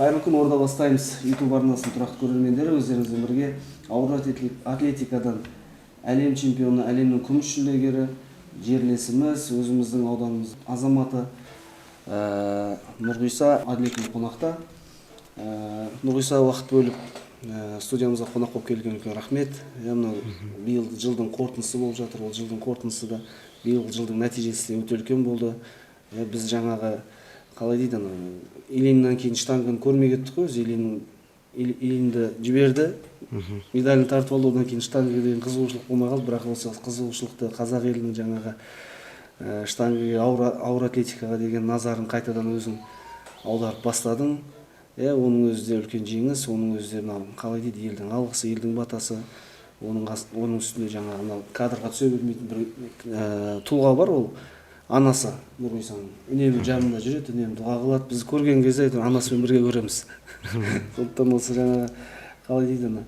Қайырлы күн, Ордабасы Таймс YouTube арнасының тұрақты көрермендері! Өздеріңізбен бірге ауыр атлетикадан әлем чемпионы, әлемнің күміс жүлдегері, жерлесіміз, өзіміздің ауданымыз азаматы Нұрғиса Әділетұлы қонақта. Нұрғиса, уақыт бөліп, студиямызға қонақ болып келген үлкен рахмет. Иә, мынау биыл жылдың қорытындысы болып жатыр. Ол жылдың қорытындысы да, биылғы жылдың нәтижесі де өте үлкен болды. Иә, біз жаңағы, қалай дейді, анау Ильиннен кейін штанганы көрмей кеттік қой өзі. Ильиннің, Ильинді жіберді, медалін тартып алды, одан кейін штангаға деген қызығушылық болмай қалды. Бірақ осы қызығушылықты, қазақ елінің жаңағы штангаға, ауыр атлетикаға деген назарын қайтадан өзің аударып бастадың. Иә, оның өзі де үлкен жеңіс, оның өзі де мынау, қалай дейді, елдің алғысы, елдің батасы. Оның үстінде жаңағы мынау кадрға түсе бермейтін бір тұлға бар, ол анасы. Нұрғисаның үнемі жанында жүреді, үнемі дұға қылады. Біз көрген кезде әйтеуір анасымен бірге көреміз. Сондықтан осы жаңағы, қалай дейді, ана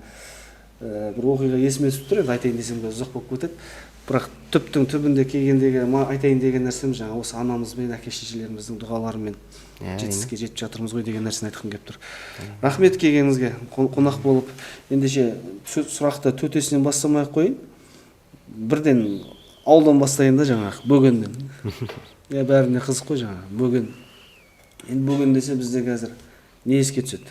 бір оқиға есіме түсіп тұр. Енді айтайын десем де, ұзақ болып кетеді. Бірақ түптің түбінде келгендегі айтайын деген нәрсем, жаңа осы анамыз бен әке шешелеріміздің дұғаларымен жетістікке жетіп жатырмыз ғой деген нәрсені айтқым келіп тұр. Рахмет келгеніңізге, қонақ болып. Ендеше, сұрақты төтесінен бастамай ақ қояйын, бірден ауылдан бастайын да, жаңағы Бөгеннен. Иә, бәріне қызық қой жаңағы Бөген. Енді Бөген десе, бізде қазір не еске түседі?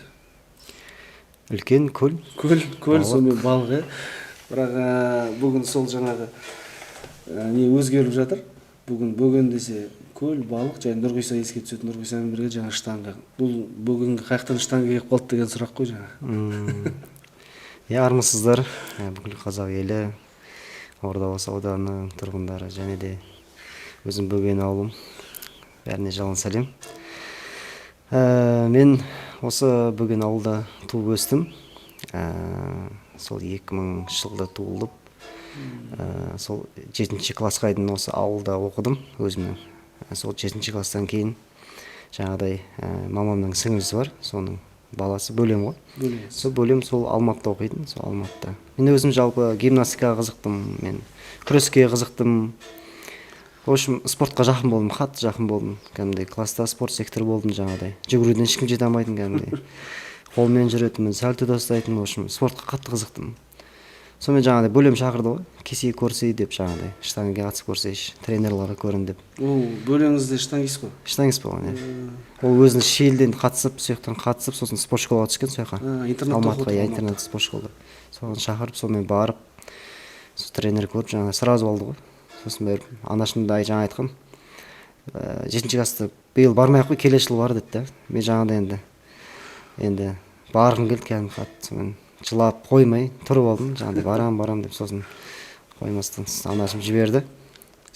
Үлкен көл. Көл. Балық. Сонымен балық, иә. Бірақ бүгін сол жаңағы не өзгеріп жатыр. Бүгін Бөген десе, көл, балық және Нұрғиса еске түседі. Нұрғисамен бірге жаңа штанга. Бұл Бөгенге қай жақтан штанга келіп қалды деген сұрақ қой жаңағы. Иә, армысыздар, бүкіл қазақ елі, Ордабасы ауданының тұрғындары және де өзім Бөген ауылым, бәріне жалын сәлем. Мен осы Бөген ауылда туып өстім. Сол 2000 жылда туылып, сол жетінші классқа дейін осы ауылда оқыдым өзімнің. Сол жетінші класстан кейін жаңағыдай мамамның сіңілісі бар, соның баласы, бөлем ғой. Бөлеңіз. Сол бөлем сол Алматыда оқитын. Сол Алматыда мен өзім жалпы гимнастикаға қызықтым, мен күреске қызықтым, в общем, спортқа жақын болдым, қатты жақын болдым. Кәдімгідей класста спорт секторы болдым, жаңағыдай жүгіруден ешкім жете алмайтын, кәдімгідей қолмен жүретінмін, сальто тастайтынмын. В общем, спортқа қатты қызықтым. Сонымен жаңағыдай бөлем шақырды ғой, келсей, көрсей деп, жаңағыдай штангіге қатысып көрсейші, тренерларға көрін деп. Ол бөлеңіз де штангист қой? Штангист болған, иә. Ол өзінің Шиеліден қатысып, сол жақтан қатысып, сосын спорт школаға түскен сол жаққа. Интернатта. Алматыға. Оқыды. Иә. Алматыда. Интернат спорт школада. Соған шақырып, сонымен барып, сол тренер көріп, жаңағы сразу алды ғой. Сосын барып анашым да жаңа айтқан, жетінші классты биыл бармай ақ қой, келесі жылы бар деді да. Мен жаңағыдай енді барғым келді кәдімгі қатты. Сонымен жылап қоймай тұрып алдым, жаңағыдай барамын, барамын деп. Сосын қоймастан анашым жіберді.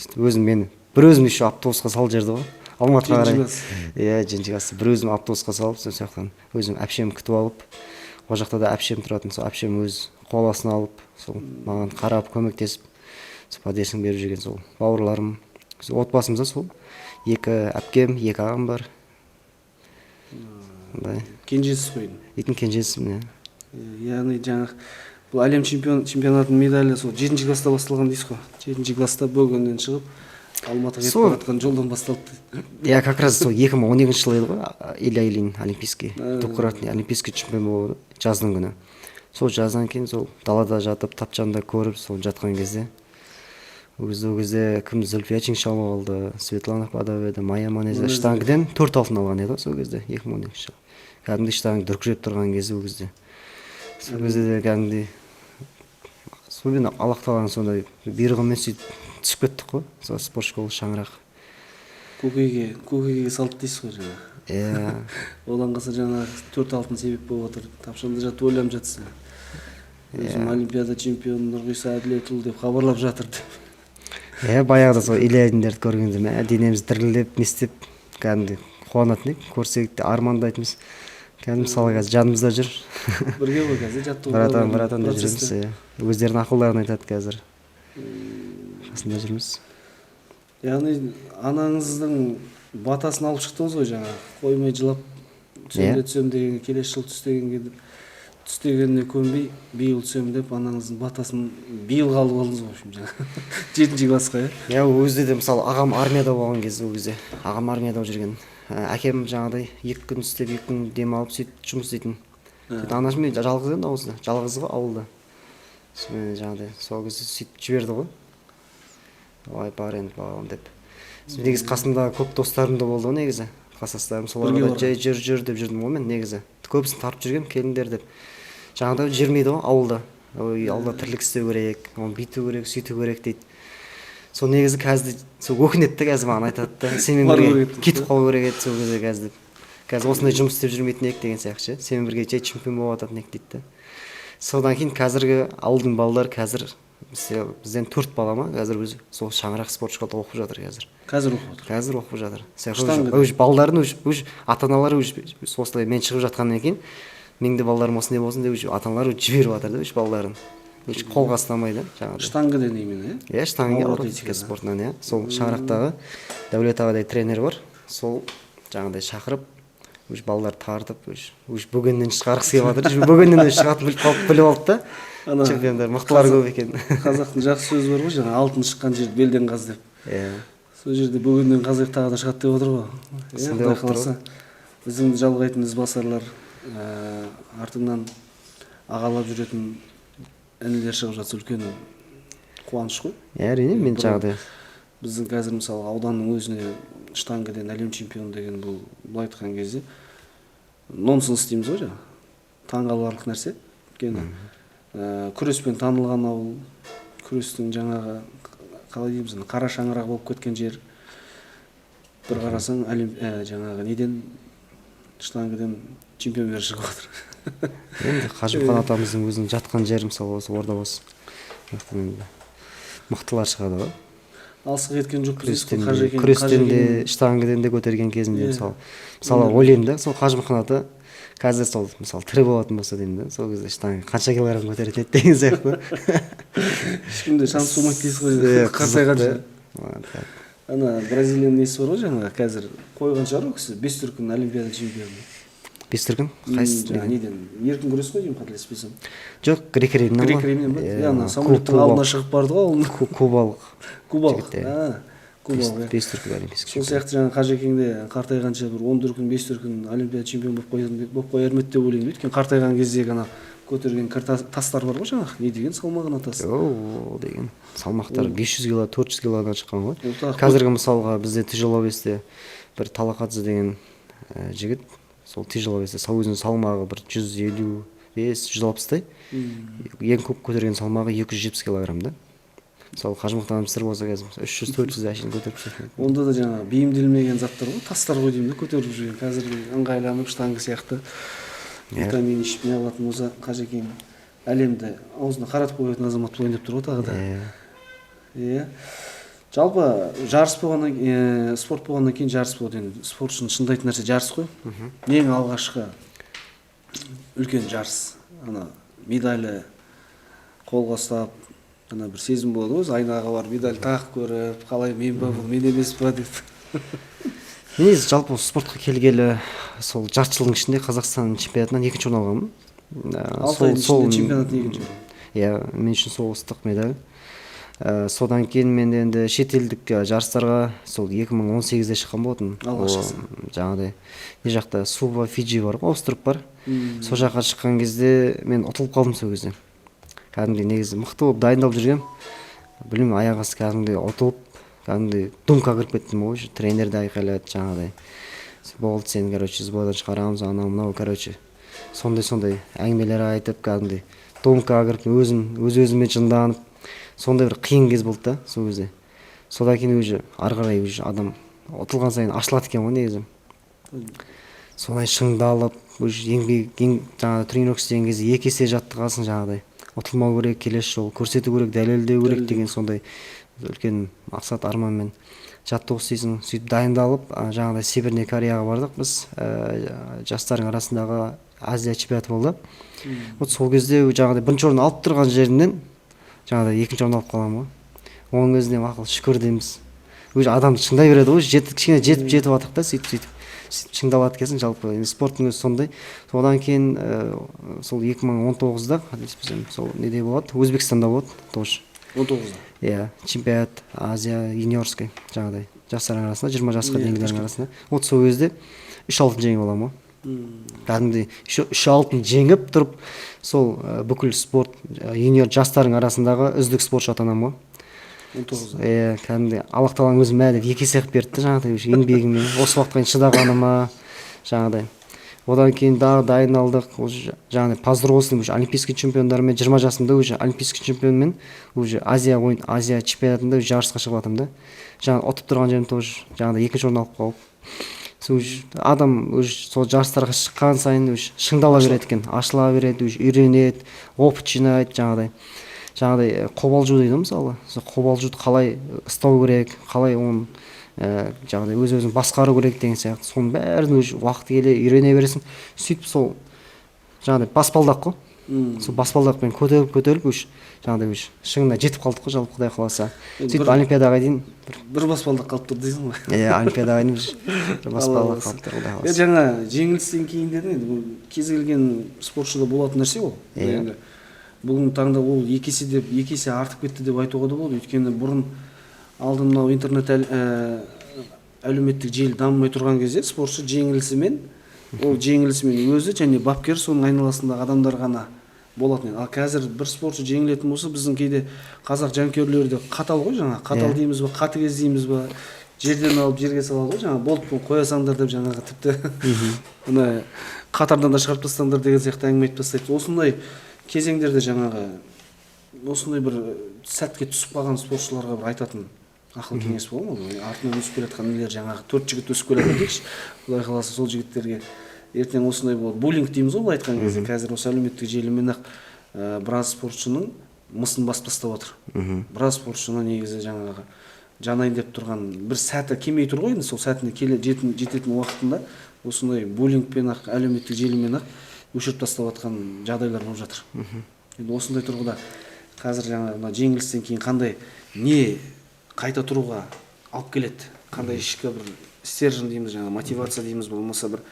Сөйтіп өзім, мені бір өзім еще автобусқа салып жіберді ғой Алматыға қарай. Жетінші класс. Иә, жетінші класста бір өзім автобусқа салып, сол жақтан өзім әпшем күтіп алып, ол жақта да әпшем тұратын, сол әпшем өз қол астына алып, сол маған қарап, көмектесіп, сол поддержка беріп жүрген сол бауырларым. Сол отбасымызда сол екі әпкем, екі ағам бар сондай. Кенжесіз ғой енді. Үйдің кенжесімін, иә. Яғни жаңағы бұл әлем чемпионатының медалі сол жетінші класста басталған дейсіз ғой. Жетінші класста Бөгеннен шығып, Алматыға кетіп бара жатқан жолдан басталды дейді. Иә, как раз сол 2012 жылы еді ғой, Илья Ильин олимпийский, двукратный олимпийский чемпион болды жаздың күні. Сол жаздан кейін сол далада жатып, тапчанда көріп, сол жатқан кезде, ол кезде кім, Зүлфия Чиншанло алды, Светлана Подобеда, Майя Манеза. Манеза. Штангіден төрт алтын алған еді ғой сол кезде, 2012 жылы. Кәдімгідей штанга дүркіреп тұрған кезі ол кезде. Сол кезде де кәдімгідей сонымен, Аллах тағаланың сондай бұйрығымен сөйтіп түсіп кеттік қой сол спорт школа, шаңырақ. Көкейге салды дейсіз ғой жаңағы. Иә. Одан қалса, жаңағы төрт алтын себеп болып отыр. Тапшанда жатып ойланып жатсың, өзім олимпиада чемпионы Нұрғиса Әділетұлы деп хабарлап жатыр деп. Иә, баяғыда сол Илья Ильиндерді көргенде, мә, денеміз дірілдеп, не істеп, кәдімгідей қуанатын едік, көрсек те армандайтынбыз кәдімгі. Мысалы, қазір жанымызда жүр. Бірге ғой қазір жаттығу. Братан, братан деп процесте. жүрміз, иә. Өздерінің ақылдарын айтады, қазір қасында жүрміз. Яғни анаңыздың батасын алып шықтыңыз ғой жаңағы, қоймай жылап, түсем де түсем деген, келесі жылы түс дегенге, түс дегеніне көнбей, биыл түсемін деп, анаңыздың батасын биылға алып алдыңыз ғой, в общем, жаңағы жетінші классқа, иә? Иә, ол кезде де, мысалы, ағам армияда болған кезде, ол кезде ағам армияда жүрген. Әкем жаңағыдай 2 күн істеп, 2 күн демалып, сөйтіп жұмыс істейтін. Сөйтіп анашым, мен жалғыз енді ауылда, жалғыз ғой ауылда. Сонымен жаңағыдай сол кезде сөйтіп жіберді ғой, ой, бар енді, балам, деп. Негізі қасымда көп достарым да болды ғой, негізі класстастарым, соларға да жай жүр, жүр деп жүрдім ғой мен. Негізі көбісін тартып жүргенмін, келіңдер деп. Жаңағыдай жібермейді ғой ауылда. Ой, ауылда тірлік істеу керек, оны бүйту керек, сөйту керек дейді. Сол негізі қазір сол өкінеді да, қазір маған айтады да, сенімен бірге кетіп қалу керек еді сол кезде, қазір деп, қазір осындай жұмыс істеп жүрмейтін едік деген сияқты ше, сенімен бірге жай чемпион болып жататын едік дейді да. Содан кейін қазіргі ауылдың балалары, қазір бізден төрт бала ма, қазір өзі сол шаңырақ спорт школада оқып жатыр қазір. Қазір оқып жатыр? Қазір оқып жатыр. Уже балдарын уже ата аналары уже осылай мен шығып жатқаннан кейін, менің де балаларым осындай болсын деп, уже ата аналары жіберіп жатыр да уже балаларын, уже қолға ұстамай да жаңағыдай. Штангіден именно, иә? Иә, штанга, ауыр атлетика спортынан, иә. Сол шаңырақтағы Дәулет ағадай тренер бар, сол жаңағыдай шақырып, уже балаларды тартып, уже бөгеннен шығарғысы келіп жатыр, уже бөгеннен өзі шығатынын біліп қалып, біліп алды да. Ана чемпиондар мықтылар көп екен. Қазақтың жақсы сөзі бар ғой жаңа, алтын шыққан жерді белден қаз деп. Иә. Сол жерде бөгеннен қазайық, тағы да шығады деп отыр ғой, иә. Сондай Құдай болып тұр. қаласа, ізіңді жалғайтын ізбасарлар, артыңнан ағалап жүретін інілер шығып жатса, үлкен қуаныш қой. Иә, әрине, мен жаңағыдай Біздің қазір, мысалы, ауданның өзіне штангіден әлем чемпионы деген, бұл былай айтқан кезде нонсенс дейміз ғой, жаңағы таңғаларлық нәрсе. Өйткені күреспен танылған ауыл, күрестің жаңағы, қалай дейміз, ана қара шаңырақ болып кеткен жер, бір қарасаң, әлем жаңағы неден, штангіден чемпиондер шығып жатыр. Енді Қажымұқан атамыздың өзінің жатқан жері, мысалы, осы Ордабасы, енді мықтылар шығады ғой. Алысқа кеткен жоқпыз дейсіз ғой. Күрестен де, Қажекең. Күрестен де, штангіден де көтерген кезінде. Мысалы, ойлаймын да, сол Қажымұқан ата қазір сол, мысалы, тірі болатын болса деймін да, сол кезде штанга қанша килограмм көтеретін еді деген сияқты. Ешкімде шанс болмайды дейсіз ғой. Иә, қартайғанша. Қызық та. Маған так. Ана Бразилияның несі бар ғой жаңағы, қазір қойған шығар ол кісі, бес дүркін олимпиада чемпионы. Бес дүркін қайсысы? Жаңағы неден, еркін күрес қой деймін, қателеспесем. Жоқ, грек римнен ғой. Грек римнен ба? Иә, Иә, ана самолеттің алдына шығып барды ғой ол. Кубалық. Кубалық. Жігіт, иә. А, кубалық, иә. Бес дүркін олимпийский Сол чемпион. сияқты жаңағы Қажекең де қартайғанша бір 10 дүркін, бес дүркін олимпиада чемпионы болып қояр ма еді деп ойлаймын. Өйткені қартайған кездегі ана көтерген кір тастар бар ғой жаңағы, не деген салмақ ана тас. О, деген салмақтар 500 кило, 400 килодан шыққан ғой. Ол тағы Қазіргі, мысалға, бізде тяжеловесте бір Талақадзе деген жігіт, сол тяжеловесте сол өзінің салмағы бір 155, 160-тай, ең көп көтерген салмағы 270 килограмм да. Мысалы, Қажымұқан тірі болса, қазір 300, 400 әшейін көтеріп тастайтын еді. Онда да жаңағы бейімделмеген заттар ғой, тастар ғой деймін да, көтеріп жүрген. Қазір ыңғайланып, штанга сияқты витамин ішіп не алатын болса, Қажекең әлемді аузына қаратып қоятын азамат болайын деп тұр ғой тағы да. Иә. Иә, жалпы жарыс болғаннан, спорт болғаннан кейін жарыс болады. Енді спортшыны шыңдайтын нәрсе жарыс қой. Ең алғашқы үлкен жарыс, ана медалі қолға ұстап, ана бір сезім болады ғой өзі, айнаға барып медаль тағып көріп, қалай, мен ба бұл, мен емес па деп. Негізі жалпы осы спортқа келгелі сол жарты жылдың ішінде Қазақстан чемпионатынан екінші орын алғанмын. 6 айдың ішінде чемпионаттан екінші орын. Иә, мен үшін сол ыстық медаль. Содан кейін мен енді шетелдік жарыстарға сол 2018-де шыққан болатынмын. Алғашқысы. Ол, жаңағыдай не жақта, Сува, Фиджи бар ғой, остров бар, сол жаққа шыққан кезде мен ұтылып қалдым. Сол кезде кәдімгідей негізі мықты болып дайындалып жүргенмін, білмеймін, аяқ асты кәдімгідей ұтылып, кәдімгідей думкаға кіріп кеттім ғой уже. Тренер де айқайлады жаңағыдай: болды, сені, короче, сбордан шығарамыз, анау мынау, короче, сондай сондай әңгімелер айтып, кәдімгідей думкаға кіріп, өзім өз өзіме жынданып, сондай бір қиын кез болды да сол кезде. Содан кейін уже ары қарай уже адам ұтылған сайын ашылады екен ғой негізі. Солай шыңдалып, уже еңбек жаңағы тренировка істеген кезде екі есе жаттығасың, жаңағыдай ұтылмау керек, келесі жолы көрсету керек, дәлелдеу керек деген сондай үлкен мақсат, арманмен жаттығу істейсің. Сөйтіп дайындалып, жаңағыдай Северный Кореяға бардық біз, жастардың арасындағы Азия чемпионаты болды. Вот сол кезде жаңағыдай бірінші орын алып тұрған жерімнен жаңағыдай екінші орын алып қаламын ғой. Оның өзіне мақұл, шүкір дейміз. Уже адамды шыңдай береді ғой, жетіп, кішкене жетіп жетіп жатырық та, сөйтіп сөйтіп сөйтіп шыңдалады екенсің. Жалпы енді спорттың өзі сондай. Содан кейін сол 2019-да, қателеспесем, сол неде болады, Өзбекстанда болады тоже. 19-да. Иә, чемпионат Азия юниорский, жаңағыдай жастар арасында, 20 жасқа дейінгілердің арасында. Вот сол кезде үш алтын жеңіп аламын ғой. Кәдімгідей үш алтын жеңіп тұрып, сол бүкіл спорт юниор жастардың арасындағы үздік спортшы атанамын ғой. 19-да. Иә, кәдімгідей Аллах тағаланың өзі мә деп екі есе қылып берді да, жаңағыдай уже еңбегіме, осы уақытқа дейін шыдағаныма жаңағыдай. Одан кейін дағы дайындалдық уже жаңағыдай по взрослым, уже олимпийский чемпиондармен, 20 жасымда уже олимпийский чемпионмен, уже Азия ойын, Азия чемпионатында уже жарысқа шығып жатырмын да. Жаңағы ұтып тұрған жерім тоже жаңағыдай екінші орын алып қалып, сол уже адам уже сол жарыстарға шыққан сайын уже шыңдала береді екен, ашыла береді, уже үйренеді, опыт жинайды. Жаңағыдай қобалжу дейді ғой, мысалы, сол қобалжуды қалай ұстау керек, қалай оны жаңағыдай өз өзін басқару керек деген сияқты, соның бәрін уже уақыт келе үйрене бересің. Сөйтіп сол жаңағыдай баспалдақ қой, сол баспалдақпен көтеріліп, көтеріліп, уже жаңағыдай уже шыңына жетіп қалдық қой жалпы, құдай қаласа. Енді сөйтіп олимпиадаға дейін бір бір баспалдақ қалып тұр дейсің ғой. Иә, олимпиадаға дейін бір баспалдақ қаласа. қалып тұр, құдай Иә, қаласа. жаңа жеңілістен кейін дедің, енді бұл кез келген спортшыда болатын нәрсе ол. Иә. Енді бүгінгі таңда ол екі есе деп, екі есе артып кетті деп айтуға да болады, өйткені бұрын алдын мынау интернет әлеуметтік желі дамымай тұрған кезде спортшы жеңілісімен, ол жеңілісімен өзі және бапкер, соның айналасындағы адамдар ғана болатын еді. Ал қазір бір спортшы жеңілетін болса, біздің кейде қазақ жанкүйерлері де қатал ғой, жаңағы қатал Иә. дейміз ба, қатыгез дейміз ба, жерден алып жерге салады ғой, жаңағы болды, қоя салыңдар деп, жаңағы тіпті мына қатардан да шығарып тастаңдар деген сияқты әңгіме айтып тастайды. Осындай кезеңдерде жаңағы осындай бір сәтке түсіп қалған спортшыларға бір айтатын ақыл кеңес бола ма? Артынан өсіп келе жатқан нелер, жаңағы төрт жігіт өсіп келе жатыр дейікші, құдай қаласа, сол жігіттерге ертең осындай болады, буллинг дейміз ғой былай айтқан кезде, қазір осы әлеуметтік желімен ақ біраз спортшының мысын басып тастап жатыр. Біраз спортшыны негізі жаңағы жанайын деп тұрған бір сәті келмей тұр ғой, енді сол сәтіне келе жететін уақытында осындай буллингпен ақ, әлеуметтік желімен ақ өшіріп тастап жатқан жағдайлар болып жатыр. Енді осындай тұрғыда қазір жаңағы мына жеңілістен кейін қандай не қайта тұруға алып келеді, қандай ішкі бір стержень дейміз, жаңағы мотивация дейміз, болмаса бір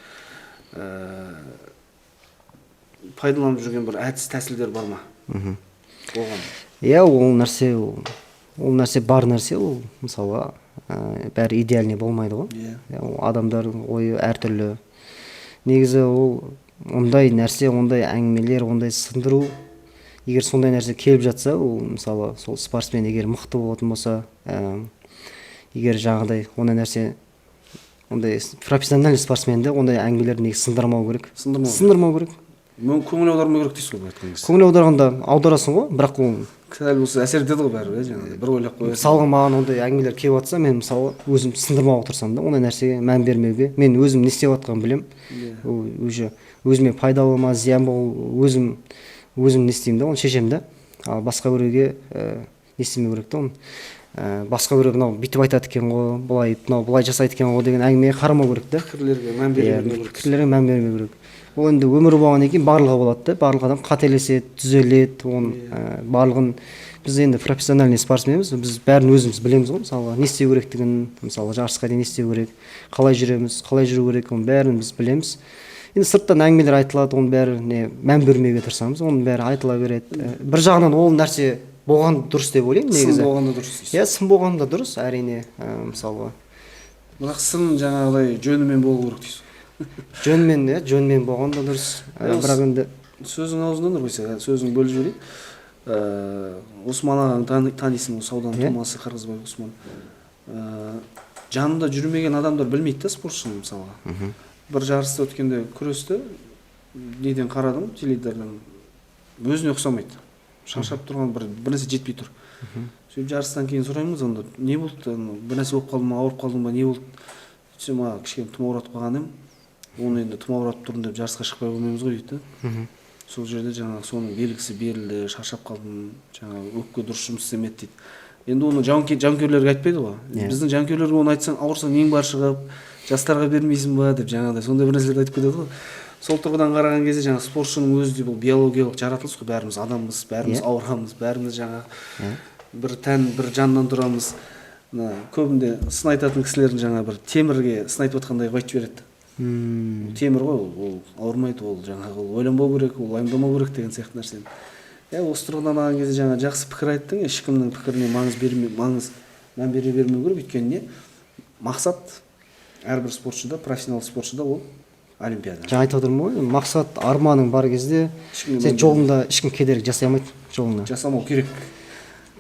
пайдаланып жүрген бір әдіс тәсілдер бар ма оған? Иә, ол нәрсе бар нәрсе ол, мысалға, бәрі идеальный болмайды ғой. Иә. Иә, ол адамдардың ойы әртүрлі. Негізі ол ондай нәрсе, ондай әңгімелер, ондай сындыру, егер сондай нәрсе келіп жатса, ол мысалы сол спортсмен егер мықты болатын болса, егер жаңағыдай ондай нәрсе, ондай профессиональный спортсменді ондай әңгімелерді негізі сындырмау керек. Сындырмау керек. Сындырмау керек. Көңіл аудармау керек дейсіз ғой былай айтқан кезде. Көңіл аударғанда аударасың ғой, бірақ ол сәл болса әсер етеді ғой бәрібір, иә, жаңағыдай бір ойлап қоясың. Мысалға, маған ондай әңгімелер келіп жатса, мен мысалы өзім сындырмауға тырысамын да, ондай нәрсеге мән бермеуге. Мен өзім не істеп жатқанымды білемін. Ол уже өзіме пайдалы ма, зиян ба, ол өзім не істеймін да, оны шешемін да. Ал басқа біреуге не істемеу керек та оны. Басқа біреу мынау бүйтіп айтады екен ғой, былай, мынау былай жасайды екен ғой деген әңгімеге қарамау керек та. Пікірлерге мән бере Иә, бермеу керек. Пікірлерге мән бермеу керек. Ол енді өмір болғаннан кейін барлығы болады да, барлық адам қателеседі, түзеледі, оның барлығын біз енді профессиональный спортсменбіз, біз бәрін өзіміз білеміз ғой, мысалға, не істеу керектігін, мысалы, жарысқа дейін не істеу керек, қалай жүреміз, қалай жүру керек, оның бәрін біз білеміз. Енді сырттан әңгімелер айтылады, оның бәріне мән бермеуге тырысамыз, оның бәрі айтыла береді. Бір жағынан ол нәрсе болған дұрыс деп ойлаймын Сын негізі. болғанда дұрыс дейсіз. Иә, сын болған да дұрыс, әрине, мысалға. Бірақ сын жаңағыдай жөнімен болу керек дейсіз. Жөнмен, иә, жөнмен болған да дұрыс. Бірақ енді Сөзің аузынан, Нұрғиса, сөзіңді бөліп жіберейін. Осман ағаңды танисың ғой, ауданның тумасы Қырғызбай Осман. Жанында жүрмеген адамдар білмейді да спортшыны, мысалға. Бір жарыста өткенде күресті, неден қарадым, теледидардан, өзіне ұқсамайды. Шаршап тұрған, бір нәрсе жетпей тұр. Сөйтіп жарыстан кейін сұраймыз онда, не болды, анау, бір нәрсе болып қалды ма, ауырып қалдың ба, не болды? Сөйтсем, кішкене тұмауратып қалған едім. Оны енді тұмауратып тұрмын деп жарысқа шықпай қоймаймыз ғой дейді да. Сол жерде жаңағы соның белгісі берілді, шаршап қалдым, жаңағы өкпе дұрыс жұмыс істемеді дейді. Енді оны жанкүйерлерге айтпайды ғой. Иә. Біздің жанкүйерлерге оны айтсаң, ауырсаң нең бар шығып, жастарға бермейсің ба деп жаңағыдай сондай бір нәрселерді айтып кетеді ғой. Сол тұрғыдан қараған кезде жаңағы спортшының өзі де бұл биологиялық жаратылыс қой, бәріміз адамбыз, бәріміз Иә. ауырамыз, бәріміз жаңағы Иә. бір тән, бір жаннан тұрамыз. Мына көбінде сын айтатын кісілердің жаңа бір темірге сын айтып жатқандай қылып айтып жібереді. Темір ғой ол, ол ауырмайды, ол жаңағы ол ойланбау керек, ол уайымдамау керек деген сияқты нәрсені. Иә, осы тұрғыдан алған кезде жаңа жақсы пікір айттың. Ешкімнің пікіріне маңыз берме, маңыз мән бере бермеу керек, өйткені не мақсат әрбір спортшыда, профессионал спортшыда ол олимпиада. Жаңа айтып отырмын ғой, мақсат, арманың бар кезде ешкімге сен мән жолыңда ешкім кедергі жасай алмайды жолыңа. Жасамау керек.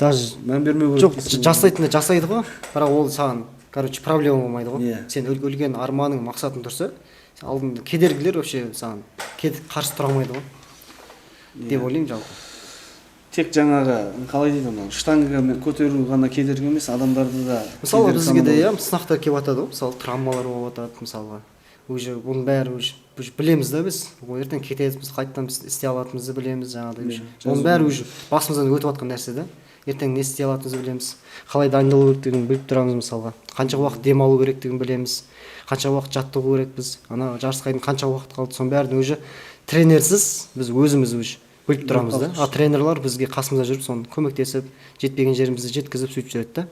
Даже мән бермеу керек жоқ дейсің ғой. Жасайтын да жасайды ғой, бірақ ол саған, короче, проблема болмайды ғой. Иә. Сен үлкен арманың, мақсатың тұрса, сен алдыңда кедергілер вообще саған қарсы тұра алмайды ғой деп ойлаймын жалпы. Тек жаңағы, қалай дейді, анау штангамен көтеру ғана кедергі емес, адамдарды да Мысалы, кедергі бізге де санау. Иә, сынақтар келіп жатады ғой, мысалы, травмалар болып жатады мысалға. Уже бұның бәрі уже білеміз да біз, ол ертең кетеді, біз қайтадан біз істей алатынымызды білеміз жаңағыдай уже. Иә, оның бәрі уже басымыздан өтіп жатқан нәрсе да. Ертең не істей алатынымызды білеміз, қалай дайындалу керектігін біліп тұрамыз, мысалға, қанша уақыт демалу керектігін білеміз, қанша уақыт жаттығу керекпіз, ана жарысқа дейін қанша уақыт қалды, соның бәрін уже тренерсіз біз өзіміз уже біліп тұрамыз да. А тренерлар бізге қасымызда жүріп, соны көмектесіп, жетпеген жерімізді жеткізіп, сөйтіп жүреді да.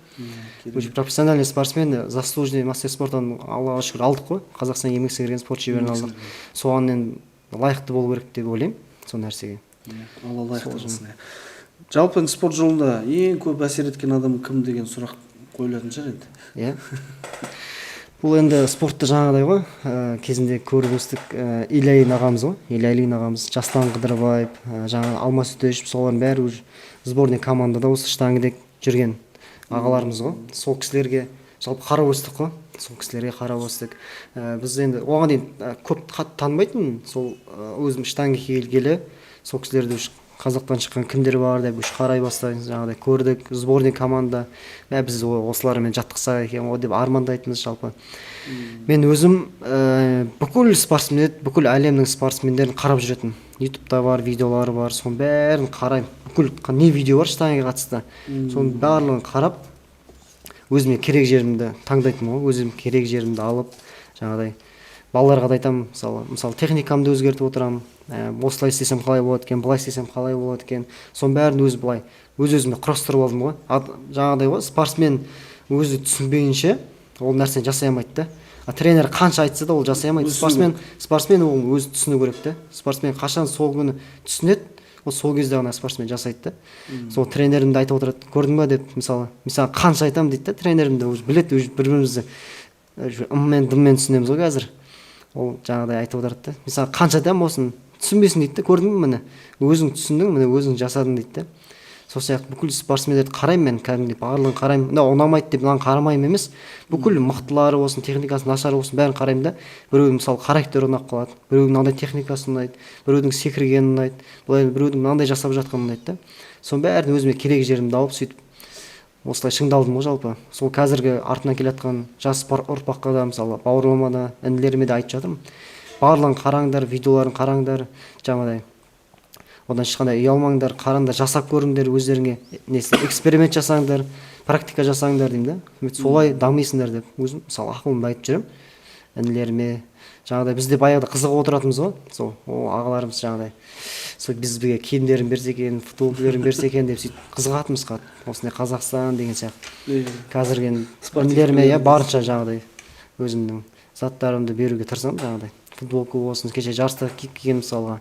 Иә. Уже профессиональный спортсмен, заслуженный мастер спортан, Аллаға шүкір, алдық қой, Қазақстан еңбек сіңірген спорт шеберін алдық. Соған енді лайықты болу керек деп ойлаймын сол нәрсеге. Иә, Алла лайықты қылсын, иә. Жалпы енді спорт жолында ең көп әсер еткен адам кім деген сұрақ қойылатын шығар енді. Иә, бұл енді спортты жаңағыдай ғой, кезінде көріп өстік, Илья Ильин ағамыз ғой, Илья Ильин ағамыз, Жасұлан Қыдырбаев, жаңағы Алмас Өтешев, солардың бәрі уже сборный командада осы штангіде жүрген ағаларымыз ғой. Сол кісілерге жалпы қарап өстік қой, сол кісілерге қарап өстік. Біз енді оған дейін көп қатты танымайтынмын сол, өзім штанге келгелі сол кісілерді уже қазақтан шыққан кімдер бар деп уже қарай бастаймыз. Жаңағыдай көрдік сборный команда, мә, біз осылармен жаттықсақ екен ғой деп армандайтынбыз. Жалпы мен өзім бүкіл спортсмен, бүкіл әлемнің спортсмендерін қарап жүретінмін. Ютубта бар, видеолары бар, соның бәрін қараймын. Бүкіл не видео бар штангеге қатысты, соның барлығын қарап, өзіме керек жерімді таңдайтынмын ғой. Өзім керек жерімді алып, жаңағыдай балаларға да айтамын. Мысалы, техникамды өзгертіп отырамын, осылай істесем қалай болады екен, былай істесем қалай болады екен, соның бәрін өзі былай өз өзіме құрастырып алдым ғой. Жаңағыдай ғой, спортсмен өзі түсінбейінше ол нәрсені жасай алмайды да. А тренер қанша айтса да, ол жасай алмайды. Өзі Спортсмен ол өзі түсіну керек та. Спортсмен қашан сол күні түсінеді, ол сол кезде ғана спортсмен жасайды да. Сол тренерім де айтып отырады: «Көрдің ба?» – деп. Мысалы, мен саған қанша айтамын дейді да. Тренерім де уже біледі, уже бір бірімізді уже ыммен дыммен түсінеміз ғой қазір. Ол жаңағыдай айтып отырады да: «Мен саған қанша айтамын, осыны түсінбейсің», – дейді да. «Көрдің бе, міне, өзің түсіндің, міне, өзің жасадың», – дейді да. Сол сияқты бүкіл спортсмендерді қараймын мен, кәдімгідей барлығын қараймын. Мынау ұнамайды деп мынаны қарамаймын емес, бүкіл мықтылары болсын, техникасы нашар болсын, бәрін қараймын да. Біреудің, мысалы, характері ұнап қалады, біреудің мынандай техникасы ұнайды, біреудің секіргені ұнайды, былай, біреудің мынандай жасап жатқаны ұнайды да. Соның бәрін өзіме керек жерімді алып, сөйтіп осылай шыңдалдым ғой. Жалпы сол қазіргі артынан келе жатқан жас ұрпаққа да, мысалы, бауырларыма да, інілеріме де айтып жатырмын: барлығын қараңдар, видеоларын қараңдар, жаңағыдай одан ешқандай ұялмаңдар, қараңдар, жасап көріңдер өздеріңе, несі, эксперимент жасаңдар, практика жасаңдар деймін да. Солай дамисыңдар деп өзім, мысалы, ақылымды айтып жүремін інілеріме. Жаңағыдай біз де баяғыда қызығып отыратынбыз ғой сол, о, ағаларымыз жаңағыдай сол бізге киімдерін берсе екен, футболкалерін берсе екен деп, сөйтіп қызығатынбыз қатты, осындай Қазақстан деген сияқты. Қазіргі енді Спортивный інілеріме, иә, барынша жаңағыдай өзімнің заттарымды беруге тырысамын, жаңағыдай футболка болсын. Кеше жарыста киіп келген, мысалға,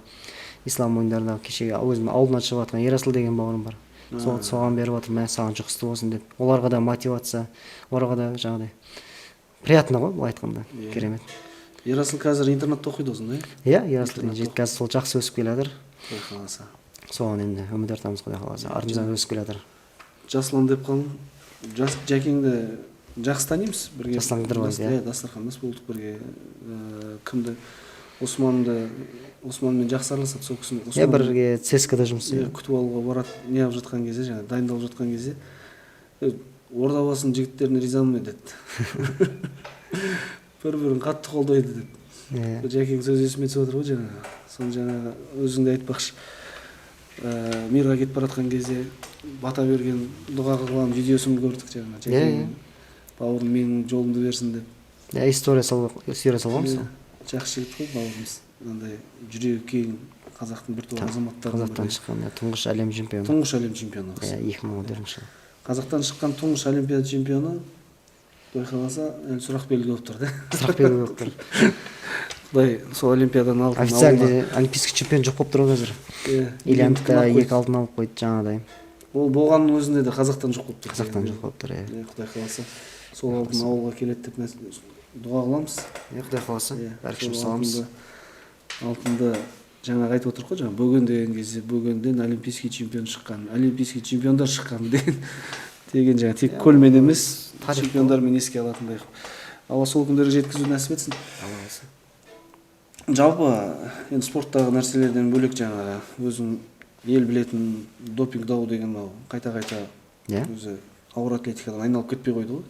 ислам ойындарында кеше өзімнің ауылымнан шығып жатқан Ерасыл деген бауырым бар, сол, соған беріп жатырмын, мә, саған жұғысты болсын деп. Оларға да мотивация, оларға да жаңағыдай приятно ғой, былай айтқанда. Керемет. Ерасыл қазір интернатта оқиды осында, иә? Иә, Ерасыл деген жігіт қазір сол жақсы өсіп келе жатыр. Құдай қаласа. Соған енді үміт артамыз, құдай қаласа, артымыздан өсіп келе жатыр. Жасұлан деп қалдым, жас Жәкеңді жақсы танимыз бірге. Жасұлан Қыдырбаев, иә. Иә, дастархандас болдық бірге. Кімді, Османды, Османмен жақсы араласады сол кісіні. Иә, бірге ЦСКА-да жұмыс иә істеді. Күтіп алуға барады, неғып жатқан кезде, жаңағы дайындалып жатқан кезде: «Е, Ордабасының жігіттеріне ризамын мен», – деді, бір бірін қатты қолдайды деп. Жәкең сөз есіме түсіп отыр ғой жаңағы. Соны жаңағы өзің де айтпақшы, мирға кетіп бара жатқан кезде бата берген, дұға қылған видеосын көрдік жаңағы. Жәкең бауырым, менің жолымды берсін деп. Иә, история салғанбыз. Иә, жақсы жігіт қой бауырымыз, мынандай жүрегі кең, қазақтың біртуар азаматтарының Қазақтан бірі. шыққан, иә, тұңғыш әлем чемпионы. Тұңғыш әлем чемпионы. Иә, 2014 жылы. Қазақтан шыққан тұңғыш олимпиада чемпионы, құдай қаласа, әлі сұрақ белгі болып тұр да. Сұрақ белгі болып тұр. Құдай сол олимпиаданың алтынын Официальный олимпийский чемпион жоқ болып тұр ғой қазір. Иә, Ильяндікі Ильяндікін алып екі қойды. алтын алып қойды жаңағыдай. Ол болғанның өзінде де қазақтан жоқ болып тұр. Қазақтан жоқ болып тұр, иә. Иә, құдай қаласа, сол алтын ауылға келеді деп дұға қыламыз. Иә, құдай қаласа, Иә, бәрі сол күшімізді саламыз. Алтынды жаңағы айтып отырмық қой, жаңа Бөген деген кезде Бөгенден олимпийский чемпион шыққан, олимпийский чемпиондар шыққан деген жаңа тек көлмен емес, тарих қой. чемпиондармен еске алатындай қылып. Алла сол күндерге жеткізу нәсіп етсін. Алла қаласа. Жалпы енді спорттағы нәрселерден бөлек, жаңағы өзің ел білетін допинг дау деген мынау қайта қайта өзі ауыр атлетикадан айналып кетпей қойды ғой.